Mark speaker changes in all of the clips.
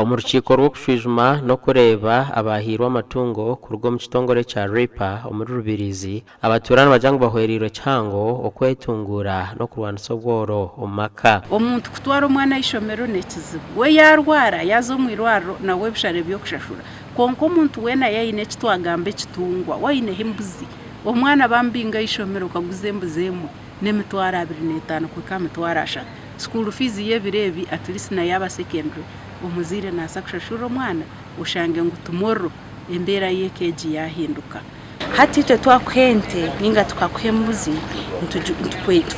Speaker 1: Omu rukiiko rw'okushwijuma n'okureeba abaahairwe amatungo kuruga omu kitongore kya RIPA omuri Rubirizi, abatuura nibagira ngu bahwereirwe kihango okwetunguura n'okurwanisa obworo omu maka.
Speaker 2: Omuntu kutwara omwana aha ishomero n'ekizibu. We yaarwara yaaza omu irwariro nawe ebishare by'okushashura. Kwonka omuntu weena yaaba aine eki twagamba ekitungwa, waaba oineho embuzi, omwana bamubinga aha ishomero okaguza embuzi emwe n'emitwaro 25 kuhika aha mitwaro 30. School fees y'ebiro ebi at least na yaaba secondary omuzaire naasa kushashurira omwana oshange ngu tomorrow embeera y'eka egi yaahinduka.
Speaker 3: Hati itwe twakuha ente ninga tukakuha embuzi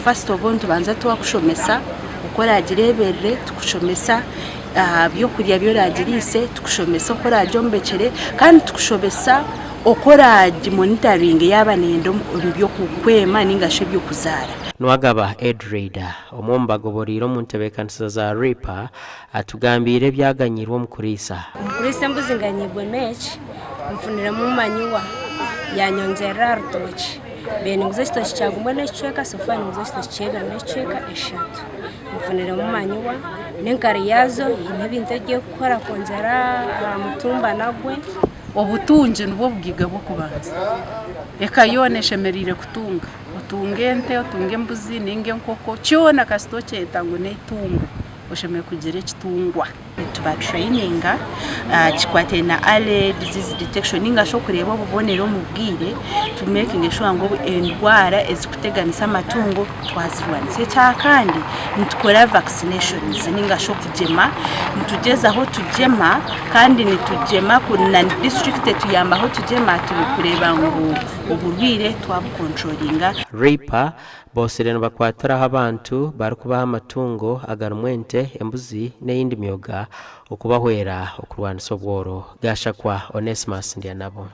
Speaker 3: first of all nitubanza twakushomesa oku oragireeberere, tukushomesa aha byokurya ebi oragiriise, tukushomesa oku oragyombekyere kandi tukushomesa oku oragimonitaringe yaaba neyenda omu by'okwema ninga shi eby'okuzaara.
Speaker 1: Nuwagaba Edreida, omwe omu bagoboreire omu ntebeekanisa za RIPA, Atugambiire ebyaganyirwe omu kuriisa.
Speaker 4: Omu kuriisa embuzi nganyiibwe meeki, nfuniremu manyuwa yanyongyerera aha rutookye. Mbaire ninguza ekitookye kya gumwe n'ekicweka so far ninguza ekitookye ky'ebiri n'ekicweka eshatu. Nfuniremu manyuwa n'enkari yaazo haine ebintu ebi erikukora kwongyera aha mutumba nagwe.
Speaker 2: Obutungi nibwo bugaiga bw'okubanza. Eka yoona eshemereire kutunga. Otunge ente, otunge embuzi nainga enkoko, kyona kasita okyeta ngu n'eitungo. Oshemereire kugira ekitungwa.
Speaker 3: Nituba traininga kikwataine na early disease detection ninga shi okureeba obubonero omu bwire tu makinge sure ngu endwara ezikuteganisa amatungo twazirwanisa. Ekyakandi nitukora vaccinations ninga shi okugyema nitugyezaho tugyema kandi nitugyema na disiturikiti etuyambaho tugyema kureeba ngu oburwaire twabukonturoringa.
Speaker 1: Reaper Bootsire nibakwatiraho abantu barikubaha amatungo agarimu ente, embuzi n'eyindi myoga okubahwera okurwanisa obworo. Gashakwa Onesmus Ndyanabo.